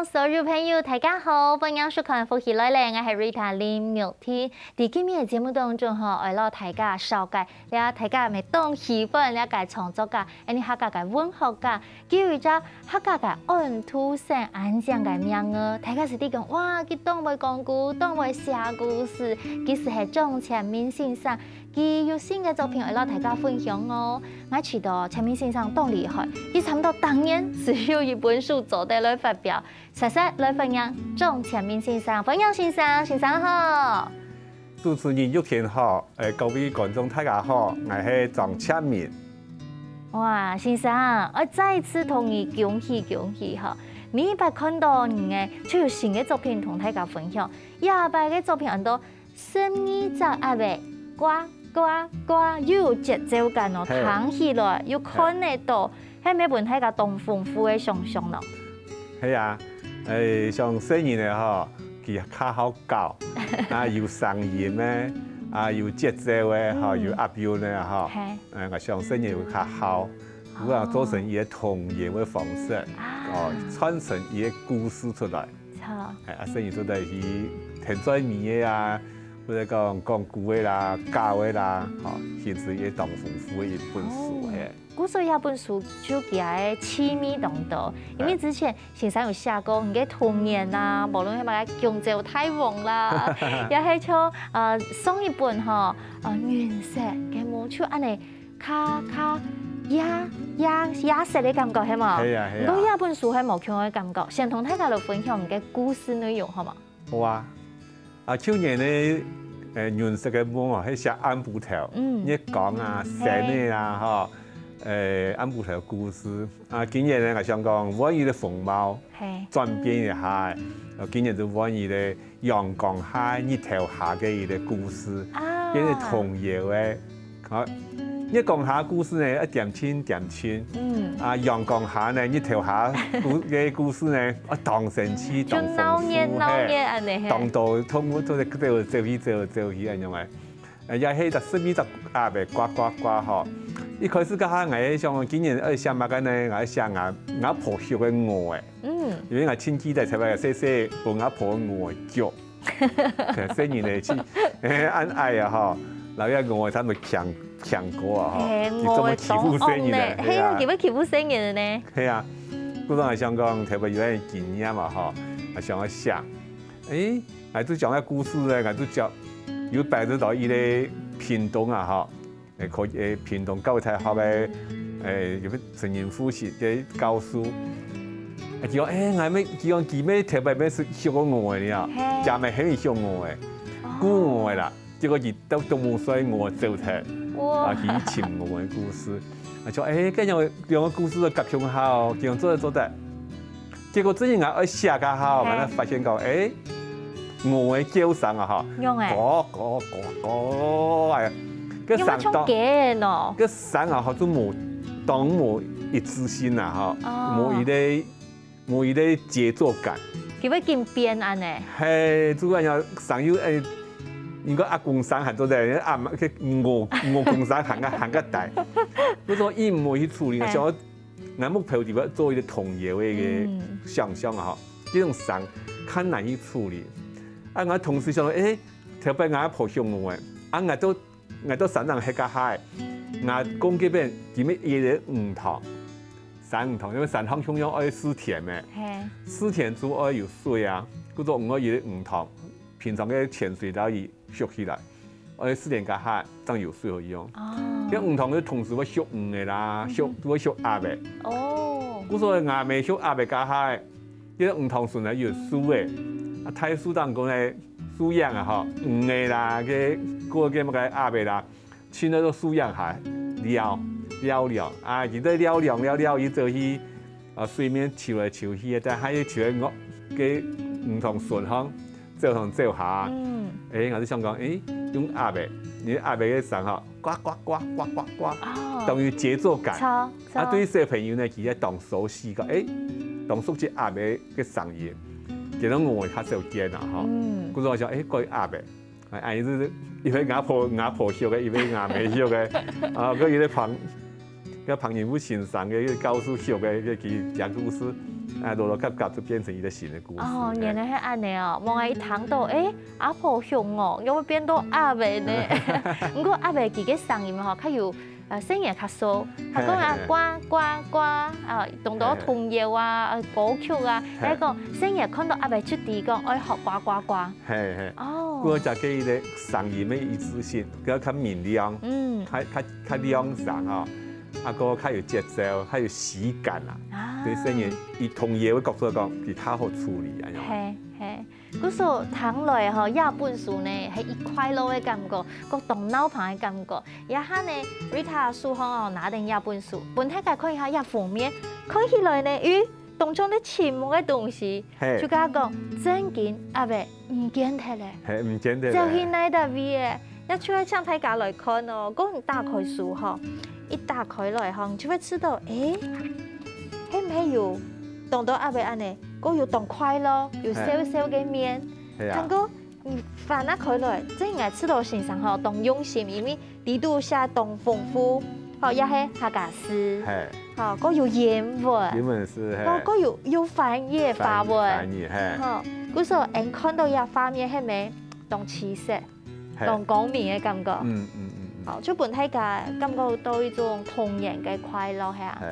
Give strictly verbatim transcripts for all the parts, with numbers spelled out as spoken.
所有朋友，大家好，歡迎收看《福氣來了》，𠊎係Rita林玉婷。在今日个節目當中吼，愛摎大家紹介這大家乜當喜歡這个創作家，恁呢客家个文學家，佢有一隻客家个安徒生恁樣个名哦。大家係知講，哇，佢當會講古，當會寫故事，佢就係張千明先生。佢有新个作品愛摎大家分享哦。𠊎知道千明先生當厲害，佢差毋多逐年就有一本書做得來發表。 實實來歡迎張千明先生，歡迎先生，先生好。主持人玉婷好，誒，各位觀眾大家好，𠊎係張千明。哇，先生，𠊎再次同你恭喜恭喜吼！每一擺看到你誒，就有新个作品同大家分享。這擺个作品安到十二隻鴨仔，呱呱呱，又有節奏感哦，係。聽起來又看得到，係毋係分大家當豐富个想像咯？係啊，誒，像細人仔吼，佢較好搞，啊有聲音个，啊有節奏个吼，嗯。有押韻个吼，係。誒，𠊎想細人仔較好，有啊，哦。做成佢个童謠个方式，啊。哦，傳承佢个故事出來。 好。係，啊，細人做得去聽嘴尾个啊，或者講講古个啦、搞个啦，吼，形成一當豐富个一本書，哦。係。故所這本書就佢个趣味當多，因為之前先生有寫過你个童年啊，無論係麼个弓蕉大王啦，也係像，呃，上一本吼，呃，銀色个貓就恁呢 較較野野野色个感覺，係無？係啊，係啊。毋過這本書係無共樣个感覺，先同大家來分享你个故事內容，好無？好啊。啊，舊年呢，誒，銀色个夢哦，係寫暗晡頭，嗯。月光啊、星仔啊，吼，誒，暗晡頭故事。啊，今年呢，𠊎想講換一個風貌，係。轉變一下，呃，今年就換一個 陽光下、日頭下个一個故事，啊。變成童謠个。啊，月光下故事呢，愛恬靜恬靜。嗯。啊，陽光下呢，日頭下故个故事呢，啊，當生趣、就當豐富，鬧熱鬧熱恁呢，係。當多動物都在走來走去、走來走去恁樣个。呃，也係隻十二隻鴨仔呱呱呱吼。一開始該下𠊎係想今年愛寫麼个呢？𠊎愛寫𠊎，𠊎婆畜个鵝仔。 嗯。因為𠊎盡記得在該細細分阿婆鵝腳，細人仔去，恁矮啊吼，然後該鵝仔佢等強強過啊吼，係，佢做麼欺負細人仔，鵝仔當惡呢，係啊，係啊。佢會欺負細人仔呢。係啊，故所𠊎想講，特別有兜經驗啊吼，𠊎想愛寫，誒，𠊎就將該故事呢，𠊎就將有擺在到一個屏東啊吼， 誒，可以，誒，屏東教育大學个，誒，有個陳仁富先生个教授。啊，佢講，誒，𠊎乜，佢講佢乜特別乜係畜過鵝仔呢，係。佢乜係畜鵝仔，哦。顧鵝仔啦。結果佢到中午睡，鵝走忒，哇。啊，佢尋鵝仔故事。啊，就，誒，該樣兩個故事都合共下哦，佢講做得做得。 結果最近𠊎愛寫該下，係。𠊎發現到，誒，鵝仔叫聲啊吼，仰仔？咯咯咯咯，哎呀，該聲當，仰仔像雞仔喏？該聲啊吼，就無，當無一致性啊吼，哦。無一個，無一個節奏感。佢會緊變恁呢？係，主要愛聲又，誒，應該阿公聲還做得，阿媽，該鵝，鵝公聲還較，還較大。不過佢毋會去處理，係。想要 𠊎目標就係做一個童謠个一個，嗯。想像啊吼，這種聲較難去處理。啊，𠊎同時想到，誒，頭擺𠊎阿婆畜鵝仔，啊，𠊎到，𠊎到山頂歇該下，𠊎公該片佢乜一個魚塘，山魚塘，因為山塘共樣愛蒔田咩，係。蒔田就愛有水啊，故所𠊎一個魚塘，平常个淺水撈魚 畜起來，愛蒔田該下正有水好用。哦。該魚塘就同時會畜魚仔啦，嗯哼。畜，會畜鴨仔。哦。故所𠊎乜畜鴨仔該下，該魚塘脣頭有樹仔，啊，大樹頂高呢，樹影啊吼，魚仔啦，該，該，該麼个鴨仔啦，親到樹影下，尞，尞涼，啊，佢在尞涼尞尞，佢就去 啊，水面泅來泅去，但係又泅來我个魚塘脣項，走上走下。嗯。誒，𠊎就想講，誒，用鴨仔，因為鴨仔个聲吼，呱呱呱，呱呱呱，哦。當有節奏感。著，著。啊，對於小朋友呢，其實當熟悉个，誒，當熟悉鴨仔个聲音，其實我較少見啊，吼。嗯。故所𠊎想，誒，關於鴨仔， 哎，哎，就是一位阿婆，阿婆畜个，一位阿姆畜个，啊，還有一個彭，該彭仁富先生个，一個教授畜个，一個佢講故事。啊，老老合合就變成一個新的故事。哦，原來係恁呢哦，無𠊎一聽到，欸，阿婆凶哦，又會變到鴨仔呢。毋過鴨仔佢个聲音吼，較有，呃，細人較熟，佢講啊，嘿，嘿。呱呱呱，啊，當多童謠啊，呃，歌曲啊，嘿。來講，細人看到鴨仔就知講，愛學呱呱呱。嘿，嘿。哦。故所佢个聲音个一致性，比較較明亮，嗯。較，較，較亮聲吼，啊，个較有節奏，較有喜感啦。啊。對細人，以童謠个角度來講，佢較好處理，恁樣。嘿，嘿。 故所聽來吼，這本書呢，係一快樂个感覺，个當鬧熱个感覺。這下呢，Rita手項哦，拿等這本書，分大家看一下這封面，看起來呢，咦，當像在尋某个東西，嘿。就跟佢講，正經鴨仔毋見忒咧，嘿，毋見忒咧。走去哪搭位咧？ 也就愛請大家來看哦，講你打開書吼，一打開來吼，你就會知道，欸，係毋係有當多鴨仔恁呢，个有當快樂，有笑笑个面。係啊。還過，你翻啊開來，這應該知道先生吼，當用心，因為裡肚寫當豐富，吼，也係客家詩，嘿。吼，个有英文，英文詩，嘿。吼，个有，有翻譯法文，翻譯，翻譯，嘿。吼，故所，𠊎看到這畫面，係無當真實？ 嘿。當光明个感覺。嗯，嗯，嗯，嗯。好，就分大家感覺到一種童年个快樂，係啊。嘿。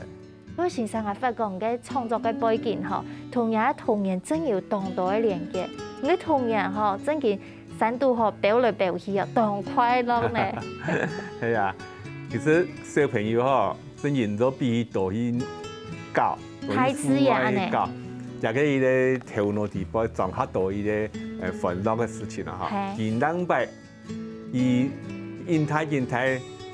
不過先生還發覺你个創作个背景吼，同你个童年真有當多个連結。你个童年吼，正經山肚吼，飆來飆去啊，當快樂呢。係啊，其實小朋友吼， 真人都比佢多去搞，多去戶外搞，大自然呢。這个佢个頭腦底背掌握到佢个，呃，歡樂个事情啊，哈。嘿。佢人擺，佢應大應大，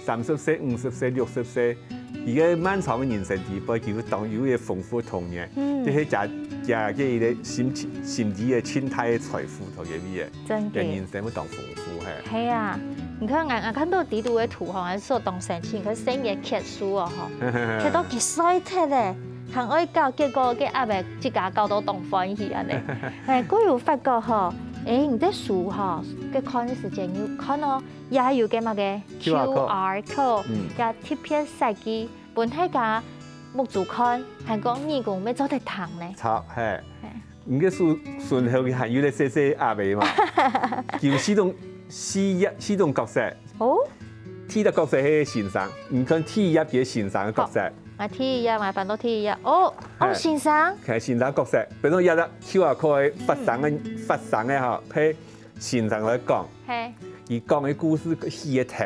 三十歲、五十歲、六十歲，佢个漫長个人生底背，其實當有一个豐富个童年。嗯。這係這，這个佢个心情、心理个盡大个財富，同佢个。 真个。个人生會當豐富，嘿。係啊，你看，𠊎，𠊎看到底肚个圖吼，還係當生趣，可是細人仔𢯭手哦，吼，𢯭到佢衰忒咧，還愛搞，結果个鴨仔自家搞到當歡喜恁呢。哎，故有發覺吼，哎，你个書吼，个看个時間有看哦，也有个麼个Q R code。Q R code，嗯。也特別設計，分大家目珠看，還講耳公乜做得聽呢。著，嘿。嘿。 你个書順後佢還有咧細細鴨仔嘛？佢有四種，四，四種角色。哦。第一隻角色係先生，你看第一頁个先生个角色。好，啊，第一頁嘛，翻到第一頁。哦，哦，嘿。先生。係先生角色，比如講這隻Q R code个發生个，嗯。發生个吼，係先生來講。嘿。佢講个故事四个頭。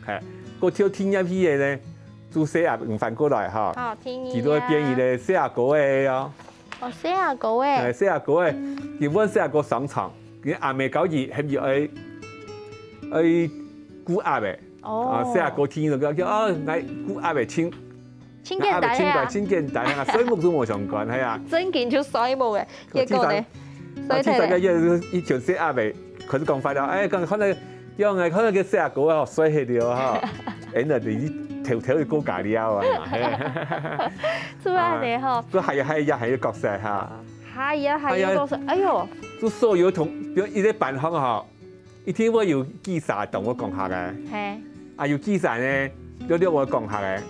嘿，過跳第二頁去个呢，就細阿，嗯，翻過來哈。好，第二頁。佢就會變一个細阿哥个哦。哦，細阿哥个。哎，細阿哥个，佢問細阿哥上床，佢阿姆教佢，喊佢愛，愛顧鴨仔。哦。啊，細阿哥聽了講，叫，哦，來顧鴨仔，親，盡簡單啊。親，盡簡單啊，睡目就無相干，係啊。正經就睡目个，結果呢？第三，啊，第三個月，睡忒咧。一群細鴨仔，開始講話了，哎，講，看到 樣个，看到个細阿哥哦，睡忒了哈，哎，那你偷偷个過家了啊，嘿。就恁呢吼。啊，還有，還有，還有角色哈。還有，還有角色，哎喲。就所有同，比如一个班上哈，一定會有幾儕同𠊎講客个。嘿。啊，有幾儕呢，就同𠊎講客个。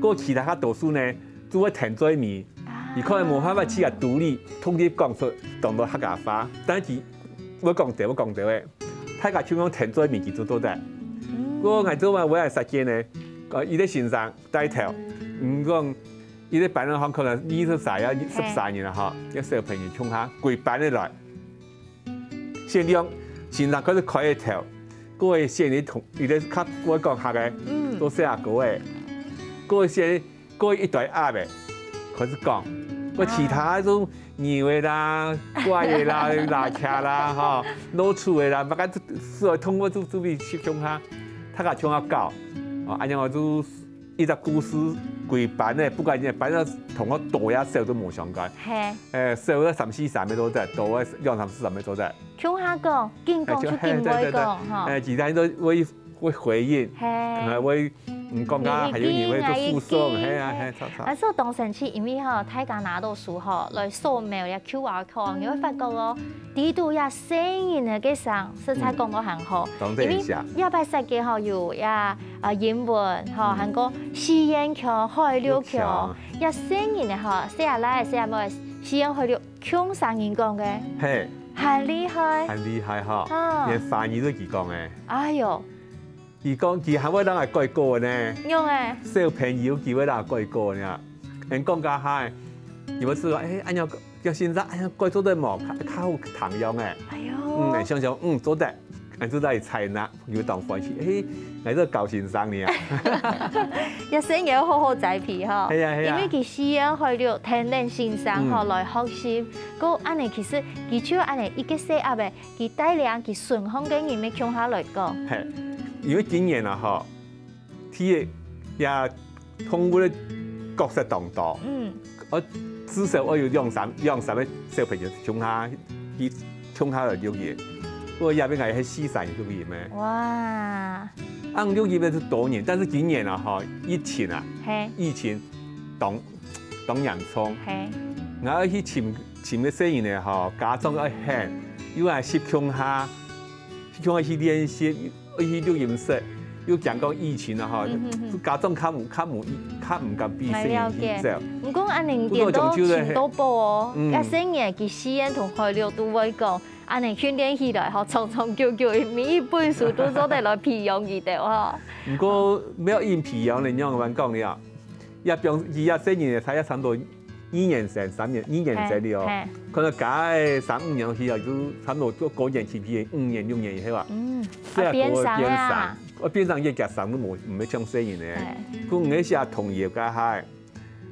過其他大多數呢，就會停嘴尾。啊。佢可能無辦法自家獨立，統一講出當多客家話，但是佢會講對，會講對个。 大家就用停嘴尾佢就做得。嗯。不過𠊎做嘛，𠊎也實踐呢，呃，一个先生帶頭，嗯，講一个班上可能二十儕啊，十儕人啊，哈，个小朋友共下，歸班个來。先用先生開始開个頭，各位先你同，你个較會講客个，嗯。做細阿哥个，各位先 過一堆鴨仔，開始講。過其他種牛仔啦、雞仔啦、鴟鴞啦，吼，老鼠仔啦，麼个所有動物就，就去共下，大家共下搞。哦，恁樣哦，就一隻故事，歸班个，不管你班个同學多也少都無相干。嘿。誒，少个三四儕乜做得，多个兩三四儕乜做得。共下講，緊講就緊會講，哎，就，嘿，對，對，對。吼。誒，其他人都會，會回應，嘿。呃，會你講啊，還有人會做附送，你已經，係啊，係，著，著。啊，所以當生趣，因為吼，大家拿到書吼，來掃描這Q R code，你會發覺哦，裡肚這細人仔个聲，實在講到還好。嗯，當然一下。因為這擺設計吼，有這，呃，英文吼，嗯。還過四縣腔、海陸腔，陸腔。這細人仔吼，細阿倈、細阿妹，四縣海陸腔三縣講个，係。很厲害。很厲害吼，啊。連華語都佢講个。哎喲。 佢講，佢還會摎𠊎改過呢。仰仔？小朋友佢會摎𠊎改過呢。𠊎講該下，佢會試講，欸，恁樣，叫先生，恁樣改做得無？較，較好聽樣欸。哎喲。嗯，想想，嗯，做得。𠊎就在採納，佢當歡喜。欸，𠊎係高先生呢。這細人仔好好栽培吼。係啊，係啊。因為佢四縣海陸跈等先生吼，嗯。來學習。過恁樣其實，佢就恁樣一個細阿伯， 佢帶領佢身項个人乜共下來講。係，因為今年啊吼，第一，這動物个角色當多。嗯。𠊎至少𠊎有兩三，兩三個小朋友共下，佢共下來錄音。𠊎這片个係四三錄音个。哇。恁錄音个係多年，但是今年啊吼，疫情啊，係。疫情當，當嚴重。係。𠊎愛去尋 尋个細人仔吼，家長愛喊，又愛集共下，集共下去練習，愛去錄音室，又驚講疫情啊吼，嗯哼哼。家長較無，較無，較毋敢逼細人去走。𠊎了解。毋過恁樣顛倒尋到寶哦，嗯。該細人仔佢四縣同海陸都會講，恁樣訓練起來吼，長長久久，每一本書都做得來培養佢兜吼。毋過，無要硬培養，你仰般講呢？ 也放，佢也細人仔，佢也差毋多二年生、三年、二年生了哦。係，係。可能加个三五年去啊，就差毋多做高年級畢業，五年、六年以後啊。嗯，所以啊，啊，變聲啊。高个變聲，啊，變聲也加聲都無，毋會像細人仔。係。故𠊎寫童謠該下，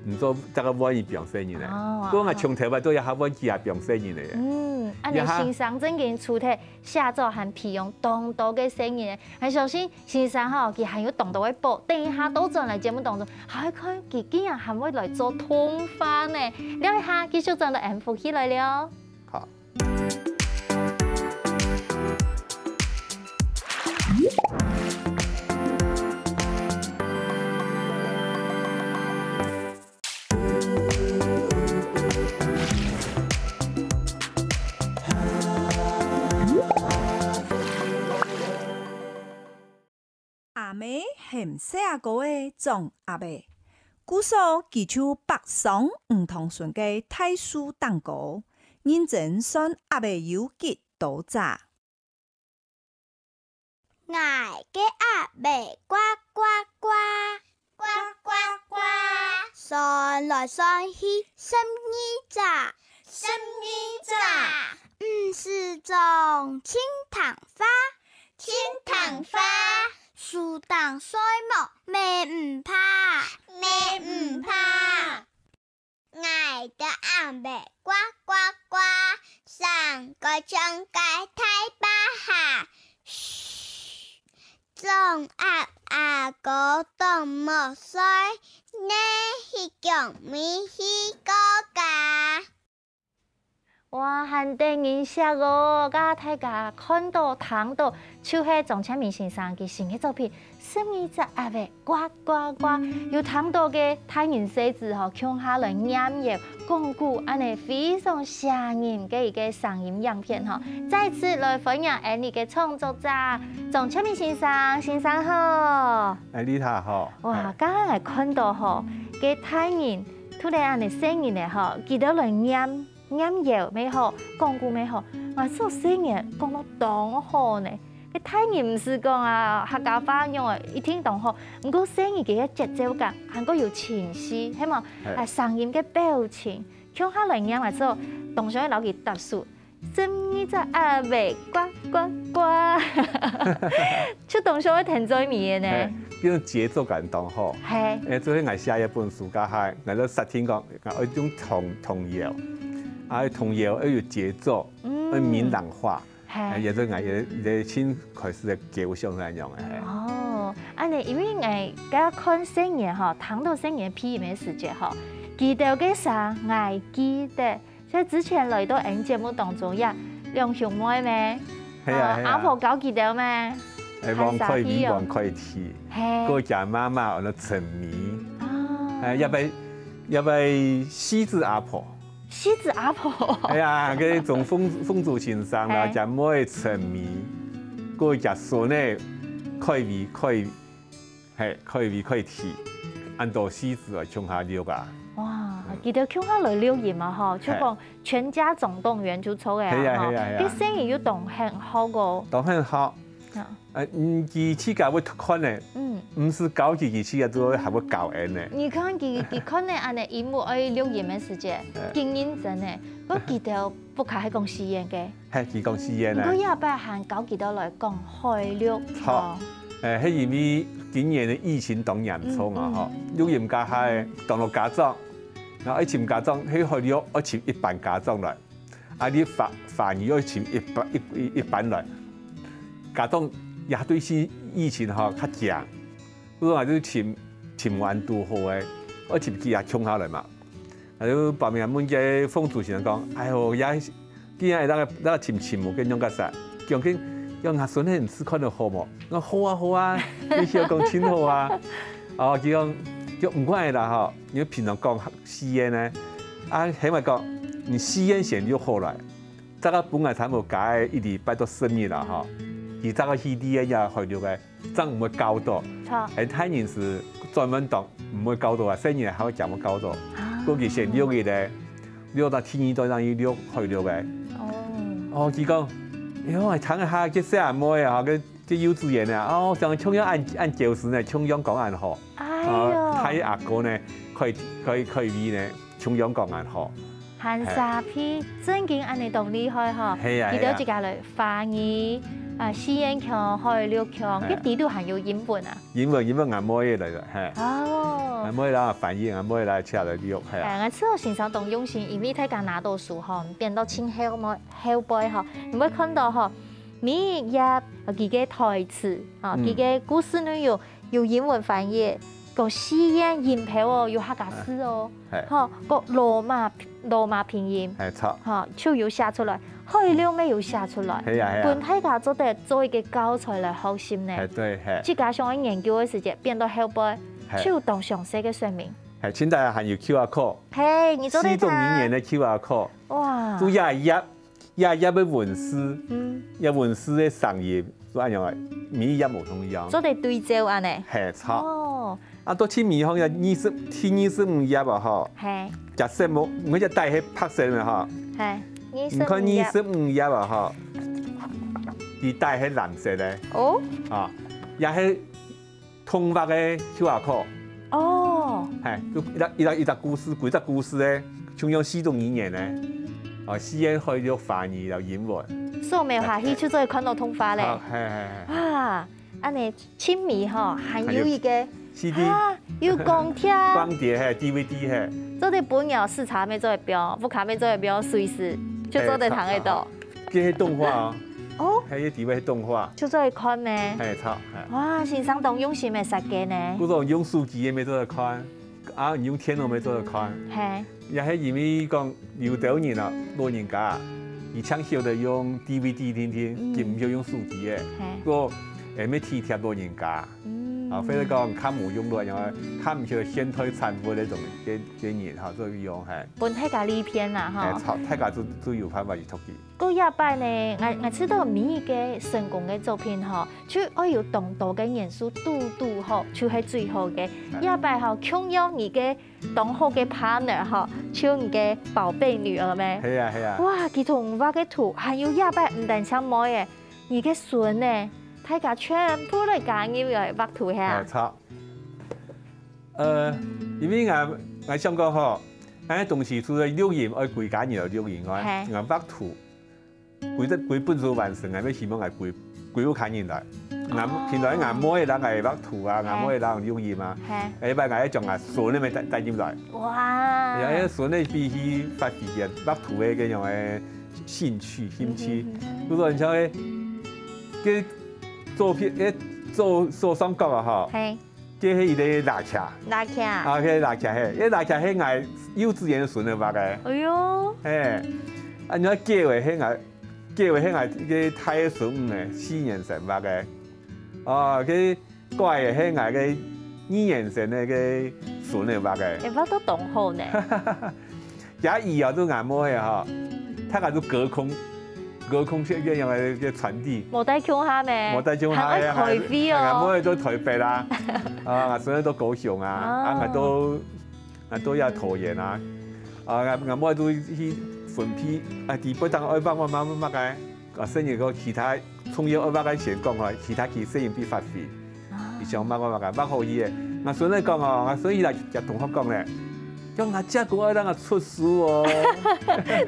毋做這個玩意變細人仔。哦，故𠊎從頭到尾都也還玩佢也變細人仔。嗯，恁樣先生正經除忒寫作還培養當多个細人仔，還相信 先生吼，佢還有當多个寶，等一下倒轉來節目當中，還會看佢竟然還會來做動畫呢。尞一下，繼續轉到𠊎等福氣來了。好。 阿姆喊細阿哥仔做阿伯，故所佢就爬上魚塘脣个大樹頂高，認真算鴨仔有幾多隻。 𠊎个鴨仔呱呱呱，呱呱呱，算來算去十二隻，十二隻，毋使裝，盡聽話，盡聽話，樹頂睡目乜毋怕，乜毋怕。 𠊎个鴨仔呱呱呱，生个像个大巴哈。噓，做鴨阿哥當無睡，你去共尾去過家。哇，還得人惜哦！該大家看到、聽到，就係張千明先生佢新个作品 十二隻鴨仔呱呱呱，有聽到个大人細子吼，共下來念謠、講古，恁仔非常寫人个一個聲音影片吼。再次來歡迎𠊎等个創作者張千明先生，先生好。哎，麗塔好。哇，哎。剛剛𠊎看到吼，个大人，突然恁仔細人仔吼，佢兜來念 念謠乜好，講古乜好，𠊎做細人講到當好呢。該大人毋使講啊，客家話用个一定當好，毋過細人个節奏感，還過有情緒，係無？係。啊，聲音个表情，共下來念啊，做當想愛摎佢搭手，十二隻鴨仔呱呱呱，就當想愛聽最尾个呢。係，變成節奏感當好。係。誒，做伙𠊎寫一本書，該下，𠊎就設定講， 啊，愛用童，童謠，啊，童謠愛有節奏，嗯。愛閩南話，係。啊，也係𠊎也，也先開始个構想係恁樣个，係。哦，恁仔，因為𠊎剛剛看細人吼，聽到細人配音个時節吼，佢兜个聲𠊎記得，所以之前來到𠊎節目當中也兩兄妹咩？係啊，啊，係啊。阿婆教佢兜咩？哎，黃凱偉、黃凱琹，嘿。過佢媽媽安到陳美，啊。哎，也係，也係戲子阿婆。戲子阿婆。哎呀，該鍾鳳，鳳珠先生啦，嘿。佢妹陳美，過佢孫仔凱偉，凱，嘿，凱偉、凱琹，恁多戲子來共下錄啊。哇，嗯。佢兜共下來錄音啊，吼，就講《全家總動員》就著个啊，嘿呀，吼，嘿呀，嘿呀。該生意又當興好个。當興好。啊。 呃，嗯，佢自家會看呢，嗯。毋使教佢，佢自家都會，還會教人呢。你看佢，佢看呢，恁呢，佢愛錄音个時節，哎。真認真呢，毋過佢兜屋下係講四縣个。嘿，佢講四縣呢。毋過這擺還教佢兜來講海陸腔。好，哎，係因為今年个疫情當嚴重啊，嗯，嗯。吼，錄音該下，當多家長，然後愛尋家長，去海陸愛尋一班家長來。 啊，你華，華語愛尋一班，一，一，一班來。加上這對疫情吼較緊，所以𠊎就尋，尋無恁堵好个，愛尋佢也共下來嘛。啊，就報名問該鳳珠先生講：「哎喲，也，今日會當，當尋，尋無，該仰結煞？」佢講：「該，𠊎孫仔毋識看得好無？」 𠊎：「好啊，好啊，你曉講盡好啊。」哦，佢講，佢講：「毋管啦吼，你平常講四縣呢，啊，起碼講，你四縣先錄好來，再過分𠊎差毋多加一禮拜到十日啦吼，佢再過去你个也海陸个，正毋會搞到。」好。係大人係專門當毋會搞到啊，細人還會講會搞到。啊。過去先錄个咧，錄到第二段正去錄海陸个。哦。哦，佢講：「哎喲，聽一下，這細阿妹啊，吼，該 這幼稚園呢，哦，像共樣恁，恁嬌生呢，共樣講恁好。」哎喲。哦，大阿哥呢，凱，凱，凱偉呢，共樣講恁好。還沙皮，正經恁呢當厲害吼。係啊，佢兜自家來華語，啊，四縣腔、海陸腔，係啊。該底肚還有英文啊。英文，英文𠊎妹仔來个，嘿。哦。𠊎妹仔來翻譯，𠊎妹仔來寫來錄，嘿啊。哎，𠊎知道先生當用心，因為大家拿到書吼，變到盡後尾，後背吼，你會看到吼， 每一頁，呃，佢个台詞，啊，嗯。佢个故事內容有英文翻譯，講四縣音標哦，有客家字哦，哎。吼，講羅馬，羅馬拼音，哎，著。吼，就有寫出來，海陸乜有寫出來，係啊，係啊。分大家做得做一個教材來學習呢。哎，對，嘿。自家想愛研究个時節，變到後背，嘿。就有當詳細个說明。嘿，現在還有Q R code，嘿，你做得看。四種語言个Q R code，哇。就這一頁， 這頁个文字，嗯。這文字个聲音，就恁樣个，每一頁無同樣。做得對照恁呢。嘿，著。哦。啊，到盡尾項，這二十，第二十五頁啊，吼。嘿。假設無，𠊎這底係白色个吼。嘿，二十五頁。你看二十五頁啊，吼。佢底係藍色个。哦。啊，這係 動畫个Q R code。哦。嘿，就一隻，一隻，一隻故事，幾隻故事个，像用四種語言个，哦，四縣、海陸、華語摎英文。所以𠊎下去就做得看到動畫咧。好，嘿，嘿，嘿。啊，恁呢，盡尾吼，還有一個，還有CD。啊，有光碟。光碟，嘿，D V D，嘿。做得分人視察乜做得標，屋下乜做得標，隨時就做得聽得到。嘿，著，著。 這係動畫哦。哦。還有地位係動畫。就做得看咩？嘿，著，嘿。哇，先生當用心个設計呢。故所用手機个乜做得看，啊，用電腦乜做得看。嘿。也係因為講有兜人啊，老人家啊，佢淨曉得用D V D定定，嗯。佢毋曉用手機个。嘿。故，誒，乜體貼老人家。嗯。啊，或者講較無用到，然後較毋曉得現代產物該種个，个人哈，做用，嘿。分大家利便啦，吼。嘿，著，大家都，都有辦法去讀佢。 過這擺呢，𠊎，𠊎試著每一個成功个作品吼，就愛有當多个元素堵堵好，就係最好个。嗯。這擺吼，共樣你个當好个partner吼，就你个寶貝女兒咩？係啊，係啊。哇，佢同畫个圖，還有這擺毋單淨妹仔，你个孫仔，大家全部來加入來畫圖係啊？哎，著。呃，因為𠊎，𠊎想講吼，𠊎个東西除了錄音愛歸家人來錄音外，嘿。𠊎畫圖 歸隻，歸本就完成，𠊎乜希望𠊎歸，歸屋下人來。𠊎，哦。平常𠊎妹仔摎𠊎畫圖啊，嘿。𠊎妹仔摎𠊎錄音啊。嘿。下擺𠊎愛將𠊎孫仔乜帶，帶入來。哇。因為孫仔比起發揮个畫圖个該種个興趣，興趣。嗯哼哼。比如說你像該，該左片，該左，左上角啊，吼。嘿。 這係一個蝲䗁。蝲䗁。啊，該蝲䗁嘿，該蝲䗁係𠊎幼稚園个孫仔畫个。哎喲。嘿，啊，你看狗仔係𠊎，狗仔係𠊎个大个孫仔呢，四年生畫个。哦，該乖个係𠊎个二年生个該孫仔畫个。欸，畫到當好呢。這以後就𠊎妹仔吼，大家就隔空，隔空去恁樣个，个傳遞。無在共下咩？無在共下，還愛開會哦。𠊎妹仔到台北啦，啊，𠊎孫仔到高雄啊，啊，𠊎到，𠊎到這桃園啊，啊，𠊎，𠊎妹仔就去分配，啊，佢不但愛畫畫，畫畫，畫个，啊，細人个其他重要愛畫个先講好，其他佢細人分發揮。 你想畫畫畫个，畫好去个。𠊎孫仔講哦，𠊎孫仔來同學講咧，講𠊎姐公愛讓𠊎出書哦。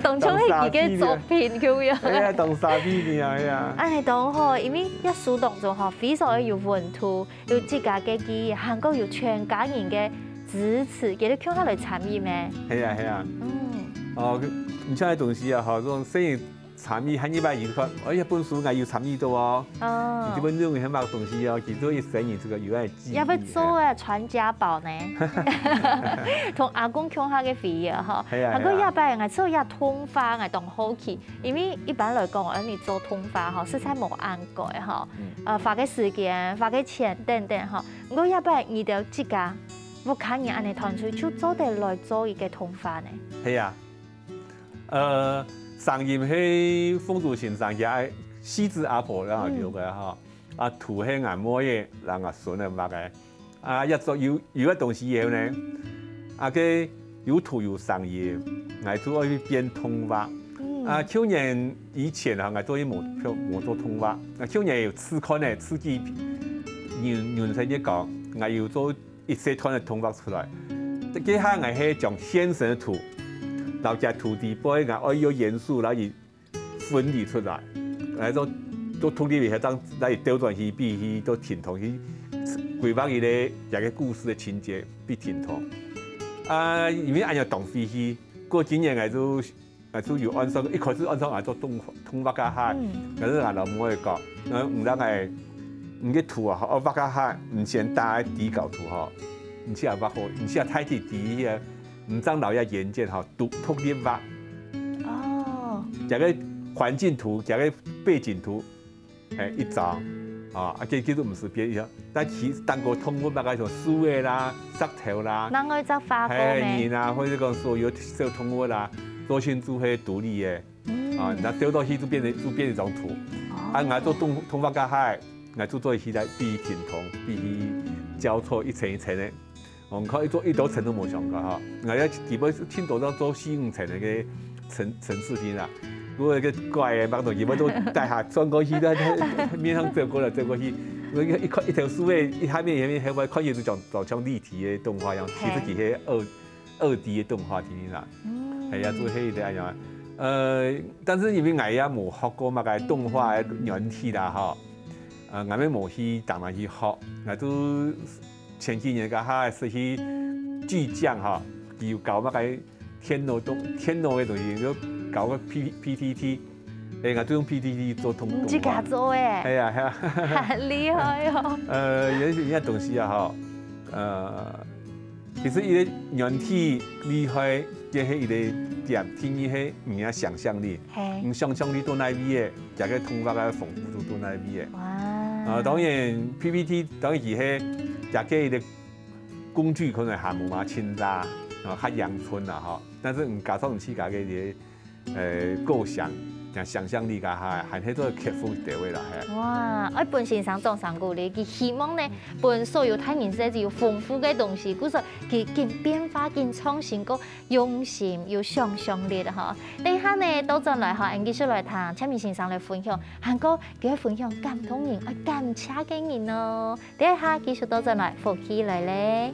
當像係佢个作品共樣。哎呀，當沙鼻呢，哎呀。恁呢當好，因為這書當中吼，非常个有溫度，有自家个記憶，還過有全家人个支持，佢兜共下來參與咩？係啊，係啊。嗯。哦，你像這東西啊，吼，這種生意 參與，還一擺一看，哎呀，本書𠊎有參與到哦。哦。你基本認為係麼个東西哦，其實一生人這個有愛記憶。也會做啊，傳家寶呢。同阿公共下个回憶吼。係啊，還過這擺𠊎做這動畫，𠊎當好奇，因為一般來講，呃，你做動畫吼，實在無恁个吼，呃，花个時間、花个錢等等吼。毋過這擺你兜自家屋下人恁呢團隊，就做得來做一個動畫呢。係啊。 呃，聲音係鳳珠先生佢个細子阿婆然後留个哈，啊，圖係𠊎妹仔，然後𠊎孫仔畫个。啊，也做有，有个東西以後呢，啊，該有圖有聲音，𠊎就愛去變動畫。啊，舊年以前啊，𠊎做一無，無做動畫。啊，舊年有試看呢，試幾，人，人生一講，𠊎有做 一細段个動畫出來。這下𠊎係將現成个圖，摎這圖底背𠊎愛用元素來分離出來，來做，做獨立个，當來調轉去比去做停動去規劃佢个這個故事个情節比停動。啊，因為恁樣當費氣，過今年𠊎就 啊，就有按算，一開始按算啊做動，動畫个哈，但是啊，老母會講，呃，毋得哎，你个圖啊，哦，畫个哈，你先打个底稿圖吼，你先畫好，你先大體底个，毋正摎个原件吼，獨，獨立畫。哦。這個環境圖，這個背景圖， 欸，一張，啊，啊，這，這都毋使變一樣。但其，當過動物大概像樹仔啦、石頭啦，另外再畫過咩？係，人啊，或者講所有小動物啦，做成就係獨立个，啊，那丟到去就變成，就變一張圖。啊，𠊎做動，動畫个海，𠊎就做起來比平常，比交錯一層一層个。 哦，你看一座，一座城都無想過哈。𠊎要基本盡多都做四五層个城，城市定啦。如果一個怪个，把東西都帶下轉過去，在，在面上走過來走過去，那個一塊，一條樹仔，一下面，一下面，後尾看起來就像，就像立體个動畫一樣，其實佢係二，二D个動畫定啦。係啊，做黑的哎呀。呃，但是因為𠊎也無學過麼个動畫个軟體啦哈。呃，𠊎也無去，當然去學，𠊎都 前幾年該下係去巨匠哈，佢有搞麼个電腦東，電腦个東西，就搞個P，P P T，欸，𠊎就用P P T做動，你自家做欸？係啊，係啊。很厲害哦。呃，有一些東西啊哈，呃，其實一個軟體厲害，這係一個點，第二係你个想像力。 係。你想像力到哪位个，這個動畫个豐富度到哪位个。哇。啊，當然P P T當然佢係這個个工具可能還無嘛盡大，啊，較陽春啦哈。但是你加上你自家个這個，呃，構想，像想像力个哈，還係做克服到位啦，係。哇，愛分先生掌聲鼓勵，佢希望呢，分所有大人世界有豐富个東西，故所佢緊變化、緊創新，過 用心、有想像力个吼。等一下呢，倒轉來吼，𠊎繼續來聽千明先生來分享，還過佢个分享感動人、愛感謝个人哦。等一下繼續倒轉來，福氣來咧。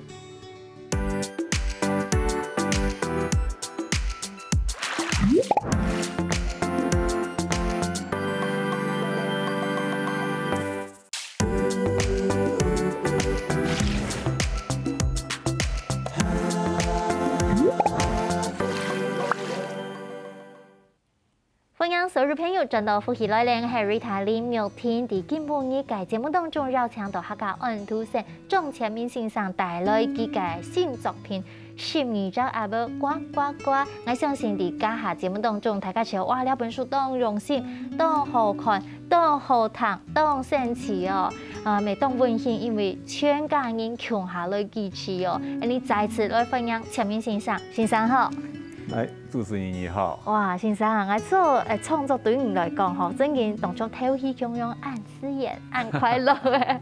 歡迎所有朋友轉到福氣來了，𠊎係Rita林玉婷。在今晡日个節目當中，邀請到客家安徒生張千明先生帶來佢个新作品《十二隻鴨仔呱呱呱》。𠊎相信在這下節目當中，大家就哇，這本書當用心、當好看、當好聽、當生趣哦。啊，乜當溫馨，因為全家人共下來支持哦。恁呢再次來歡迎陳明先生，先生好。哎，主持人你好。哇，先生啊，𠊎做，誒，創作對你來講吼，真經當像透氣共樣恁自然、恁快樂誒。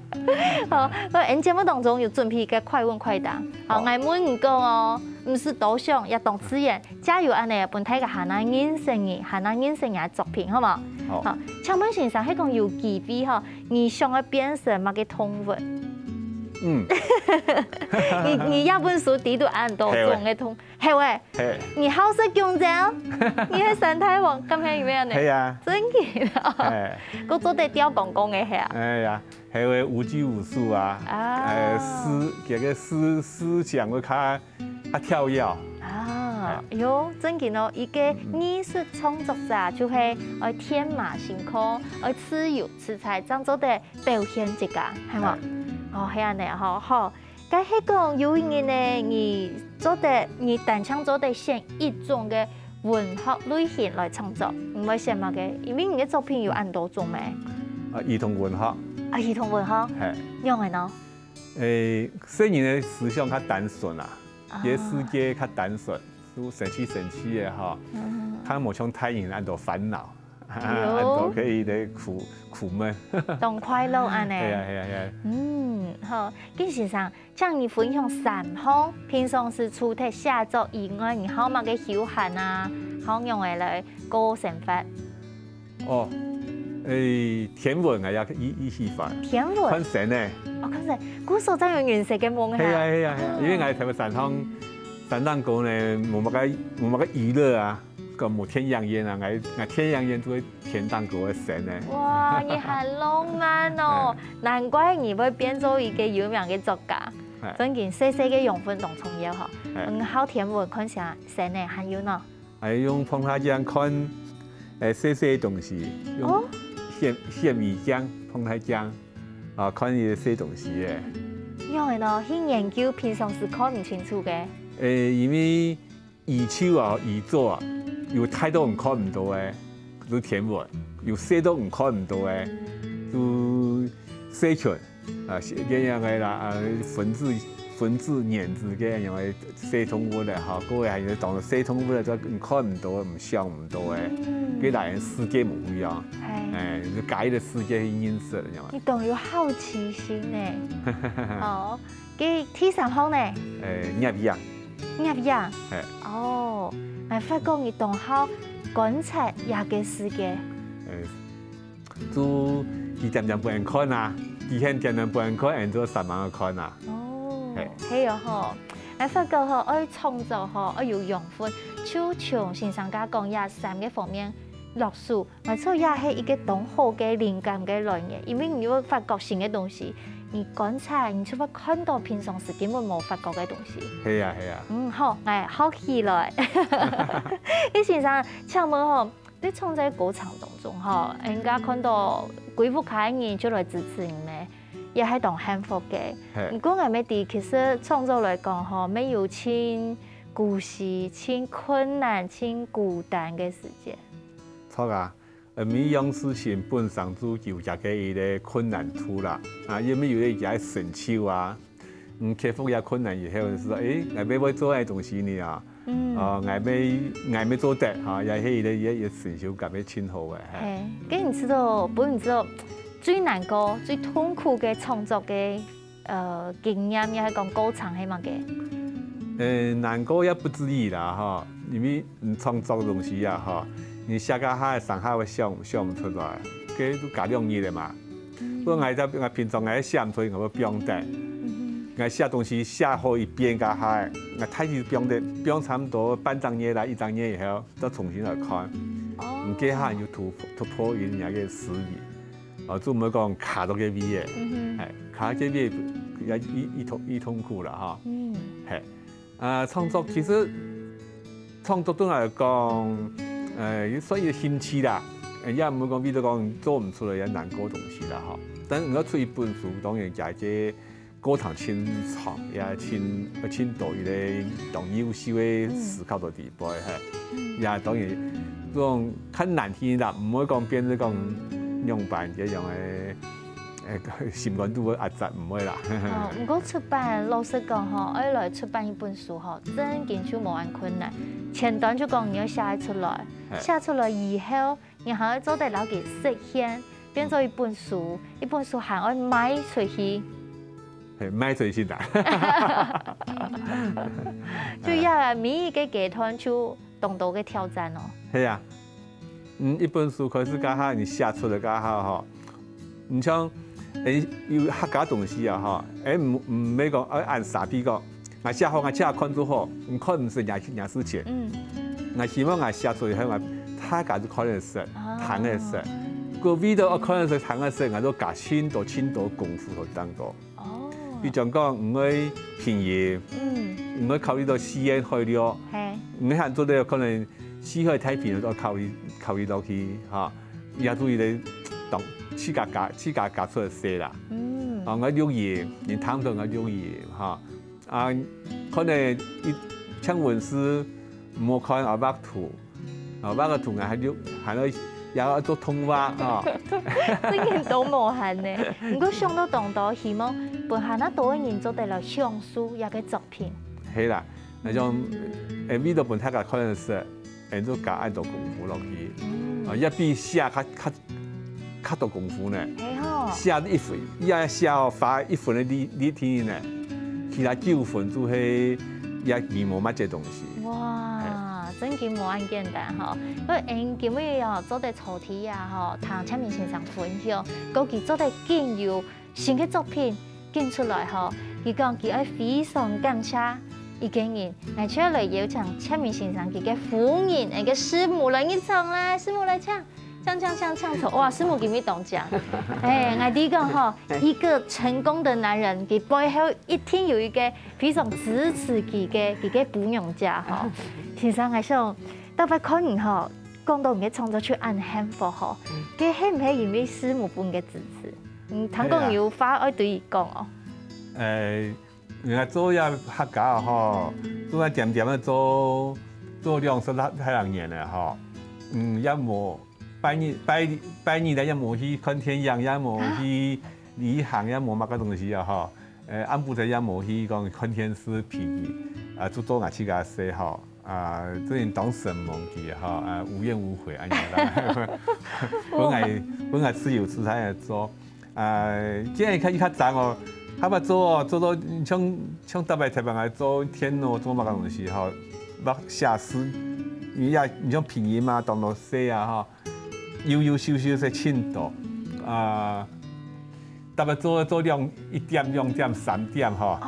好，𠊎節目當中有準備一個快問快答。好，好。𠊎問你講哦，毋使多想，也當自然， 加油恁呢，分大家還能認識你，還能認識你个作品，好無？好。好，請問先生，係講有機會吼，你想愛變成麼个動物？嗯。你，你這本書裡肚恁多種个動，係喂。係。你好食弓蕉，你係山大王，敢係有影呢？係啊。真个哦。係。還做得吊槓槓个係啊？哎呀，還有無拘無束啊，啊。呃，思，這個思，思想會較 啊，跳躍。啊，哎喲，真个哦，一個藝術創作者就係愛天馬行空，愛自由自在，正做得表現自家，係無？哦，係恁呢吼，好。該係講有一日呢，你做得，你單淨做得選一種个文學類型來創作，你會選麼个？因為你个作品有恁多種咩？啊，兒童文學。啊，兒童文學。係。仰仔呢？誒，細人个思想較單純啊。 佢个世界較單純，就生趣生趣个吼，較無像大人恁多煩惱，恁多可以來苦，苦悶。當快樂恁呢。係啊，係啊，係啊。嗯，好，金先生，請你分享三項，平常時除忒寫作以外，你還有麼个休閒啊，還有仰仔來過生活？ 哦，誒，天文𠊎也異，異喜歡。天文？看星仔。哦，看星，故所正有隕石个夢係啊。係啊，係啊，係啊，因為𠊎頭先上山頂高呢，無麼个，無麼个娛樂啊，講無電影院啊，𠊎，𠊎電影院就係天頂高个星仔。哇，你還浪漫哦！難怪你會變做一個有名个作家。真个，細細个養分當重要吼。嗯，好天文，看星仔，還有呢？ 還用膨大鏡看，誒，細細个東西，用顯，顯微鏡、膨大鏡，啊，看一些細東西誒。仰仔呢？去研究平常時看毋清楚个。誒，因為宇宙啊，宇宙啊，有大到你看毋到誒，就天文；有細到你看毋到誒，就細菌。 啊，係，該樣个啦，啊，分子，分子原子該樣个細動物咧，吼，各位還有當細動物咧，就你看毋到，毋想毋到个，嗯。該兩个世界無一樣，係。誒，就加一個世界去認識，你知道嗎？你當有好奇心呢。好，該第三項呢？誒，葉影。葉影。係。哦，𠊎發覺你當好觀察這個世界。誒， 就佢恬恬分人看啊，佢肯恬恬分人看，人就煞猛去看啊。哦，係。係哦吼，𠊎發覺吼，愛創作吼，愛有養分，就像先生家講，這三個方面落手，𠊎想這係一個當好个靈感个來源，因為你會發覺新个東西，你觀察，你就會看到平常時根本無發覺个東西。係啊，係啊。嗯，好，𠊎學起來。葉先生，請問吼， 在創作過程當中吼，人家看到歸屋下个人就來支持你咩，也係當幸福个。係。毋過𠊎乜知，其實創作來講吼，乜有盡孤栖、盡困難、盡孤單个時節。著啊，呃，每樣事情本身就有佢个一個困難處啦，啊，也乜有一個成就啊。 嗯，克服這困難以後，就係說，誒，𠊎乜會做个東西呢啊，嗯。哦，𠊎乜，𠊎乜做得，哈，也係一個，一個，一個成就感，乜盡好个，嘿。嘿，該你知道，毋過你知道，最難過、最痛苦个創作个，呃，經驗，也係講過程係麼个？呃，難過也不至於啦，哈，因為你創作个東西啊，哈，你寫該下，成下會想，想毋出來，該都隔兩日个嘛。 毋過𠊎在，𠊎平常𠊎寫毋出，𠊎會放等。𠊎寫東西寫好一遍該下，𠊎大致放等，放差毋多半隻月啦，一隻月以後，再重新來看。哦。你該下你就突，突破你个詩意，哦，就毋會講卡到該位个，哎，卡到該位也異，異痛，異痛苦啦哈。嗯。嘿。 啊，創作其實創作對𠊎來講，呃，也算一個興趣啦。呃，也毋會講為著講做毋出來也難過東西啦，吼。但係你愛出一本書，當然也係過程盡長，也盡，盡多一個當優秀个思考在裡背，嘿。也當然，這種較難聽啦，毋會講變成講樣般這樣个，心肝肚會壓抑，毋會啦。哦，毋過出版，老實講吼，愛來出版一本書吼，正經就無恁困難。前端就講你愛寫出來，嘿。寫出來以後，你還愛做得摎佢實現，變做一本書，一本書還愛賣出去。嘿，賣出去啦。就要啊，每一個階段就當多个挑戰哦。係啊，嗯，一本書開始該下，你寫出來該下吼，你像，誒，有客家東西啊吼，誒，毋，毋係講，誒，恁沙鼻講，𠊎寫好，𠊎自家看就好，你看毋識也，也事情。嗯。𠊎希望𠊎寫出來，𠊎大家都看得識，哦。聽得識。各位都看得識，聽得識，𠊎都加盡多、盡多功夫落當中。 哦。比如講，你愛拼音，嗯。你愛考慮到四縣海陸，嘿。你還做得可能四海太平都考慮，考慮落去，哈。也注意咧，當自家加，自家加出來寫啦。嗯。啊，愛錄音，你聽到愛錄音，哈。啊，可能一，像文字，毋好看啊，畫圖， 哦，畫个圖案還有，還有也愛做動畫，哦。真个都無閒呢。毋過想到當多，希望分還較多个人做得來享受這个作品。係啦，該種，誒，為了分大家看得識，誒，就加恁多功夫落去。嗯。啊，也比寫較，較，較多功夫呢。係吼。寫一分，也寫花一分个力，力氣呢，其他九分就係也，也無麼个東西。哇， 真經無恁簡單吼。所以𠊎今晡日哦，做得坐在這吼，聽蔡明先生分享，過佢做得緊有新个作品緊出來吼。佢講佢愛非常感謝一個人，𠊎就愛來邀請蔡明先生佢个夫人，佢个師母來入場啦，師母來請。 锵锵锵锵锵，哇，師母今晡日當靚。哎，𠊎知講吼，一個成功的男人，佢背後一定有一個非常支持佢个，佢个餔娘姐吼。先生，𠊎想，逐擺看你吼，講到你个創作就恁幸福吼，該係毋係因為師母分你个支持？嗯，聽講有話愛對佢講哦。誒， 人家做這客家吼，做這點點个做，做兩十來，來年了吼。嗯，也無，拜日，拜，拜日咧也無去看電影，也無去旅行，也無麼个東西啊吼。呃，暗晡頭也無去講看電視、T V，啊，就做𠊎自家事吼。啊，最近當承蒙佢吼，啊，無怨無悔恁樣啦。本來，本來自由自在个做。 啊，這下較，較長哦，較捌做哦，做到像，像逐擺特別愛做電腦，做麼个東西吼，捌寫字，你也，你像拼音啊，當多寫啊吼，有有修修寫盡多，啊，逐擺做，做兩，一點、兩點、三點吼。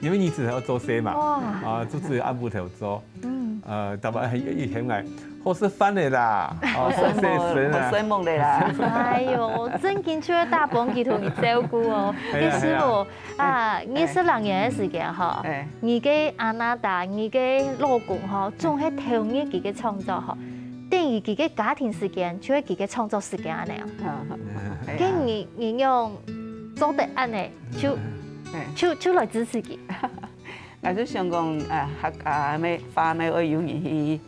因為你只好做事嘛，哇。啊，就只有暗晡頭做。 嗯。呃，逐擺以前來，好食飯个啦，哦，好睡目，好睡目个啦。哎喲，正經就係大幫佢同你照顧哦。係啊，該師母，係啊。啊，二十零年个時間吼，哎。你个阿娜達，你个老公吼，總係投入佢个創作吼，等於佢个家庭時間，就係佢个創作時間恁樣哦。嗯，嗯，嗯。該你，你仰做得恁樣，就，哎。就，就來支持佢。 𠊎就想講，啊，客家个話乜愛有人去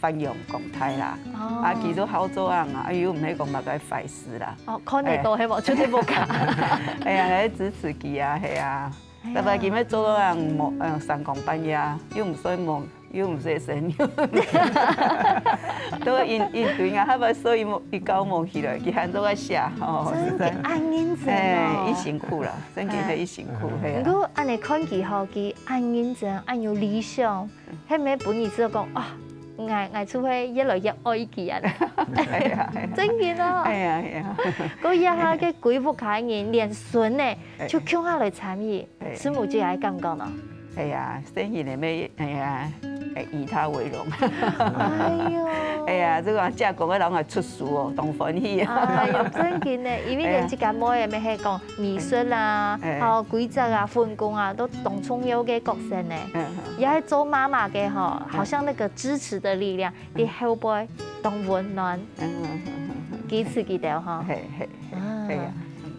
發揚光大啦。哦。啊，佢都好做啊，啊，又毋係講麼个壞事啦。哦，看得到，哎。係無？絕對無假。哎呀，還支持佢啊，係啊。哎呀。逐擺佢乜做到啊，無，嗯，三更半夜，又毋睡目，又毋洗身，又毋，都因，因對啊，逐擺睡目，一覺目起來，佢還做得寫，哦，真个，實在。恁認真哦。哎，佢辛苦啦，真个係佢辛苦，哎。係啊。毋過恁樣看佢吼，佢 恁認真，恁有理想，係毋係分你試著講，啊，𠊎，𠊎就會越來越愛佢啊。哎呀，哎呀。正經哦。哎呀，哎呀。該這下个歸屋下个人，連孫呢，哎。就共下來參與，哎。師母姐个感覺呢？哎呀，生意裡面，哎呀，哎，以他為榮。哎喲。哎呀，這个姐公个人還出書哦，當歡喜啊。哎喲，正經呢，因為連自家妹仔乜係講 藝術啊，哎。吼，規則啊，分工啊，都當重要个角色呢。嗯，嗯。也係做媽媽个吼，嗯。好像那個支持的力量，嗯。在後背當溫暖，嗯，嗯，嗯，嗯，嗯。支持佢兜吼。嘿，嘿，嘿，啊，嘿啊。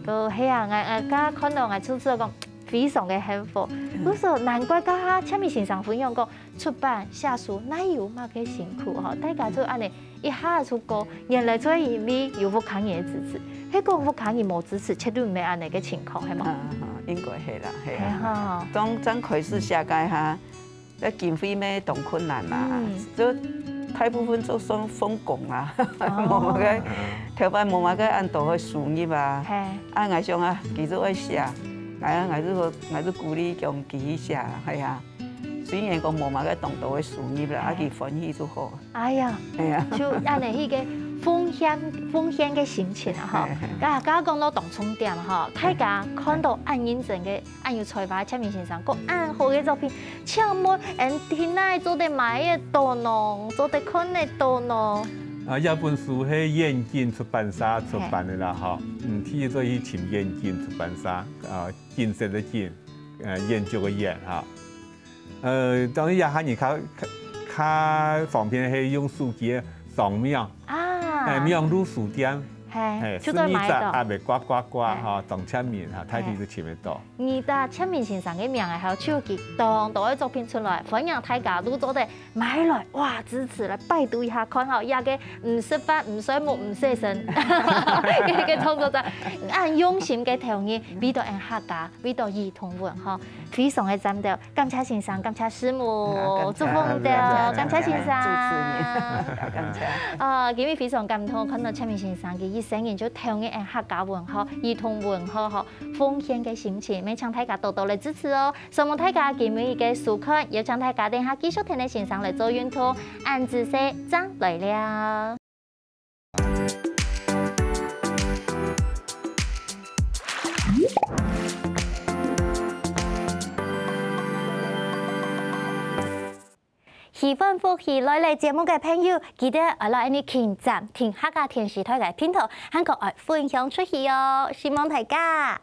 都係啊，𠊎，𠊎剛剛看到，𠊎就試著講，非常个幸福。故所難怪頭下千明先生分享講，出版寫書哪有麼个辛苦吼，大家就恁仔一下就過，原來就係因為有屋下人个支持，係講屋下人無支持，絕對毋會恁仔个情況，係無？啊，應該係啦，係啊。係哈。當正開始寫个下，該經費乜當困難啦，嗯。就大部分就算放工啦，哦。無麼个，頭擺無麼个恁多个收入啊。係。啊，𠊎想啊，其實愛寫，𠊎啊，𠊎就講，𠊎就鼓勵講佢去寫啦，係啊。雖然講無麼个當多个收入啦，啊，嘿。佢歡喜就好。哎呀，哎呀。就恁仔一个奉獻，奉獻个心情啊，吼。嘿，嘿。剛剛講到當重點吼，大家看到恁認真个，恁有才華，千明先生，講恁好个作品，請問，𠊎去哪做得買得到呢？做得看得到呢？啊，這本書係遠景出版社出版个啦，吼。嗯，第一做去尋遠景出版社，啊，景色个景，呃，遠足个遠，哈。 呃，當然這下人較，較，較方便係用手機个掃描，啊。哎，網路書店，嘿，哎，就做得買到。四二隻阿伯呱呱呱，嘿。吼，當千明哈，大體都尋得到。嘿。你个千明先生个名啊，還有手機當多个作品出來，歡迎大家都做得買來，哇，支持來拜讀一下看吼，這个毋食飯、毋睡目、毋洗身，个，个創作者，恁用心个投入，為到𠊎客家，為到兒童文吼。 非常个讚的，感謝先生，感謝師母，啊，感謝，祝福你的，感謝，感謝先生。主持人，感謝。啊，今日非常感動，看到千明先生佢一生人就投入𠊎客家文化、兒童文化吼，奉獻个心情，也請大家多多來支持哦。承蒙大家今日个收看，也請大家等下繼續聽𠊎先生來做運動，恁仔細，正來尞。 喜歡福氣來了節目个朋友，記得愛來𠊎等撳讚，訂客家電視台个頻道，還過愛分享出去哦！承蒙大家。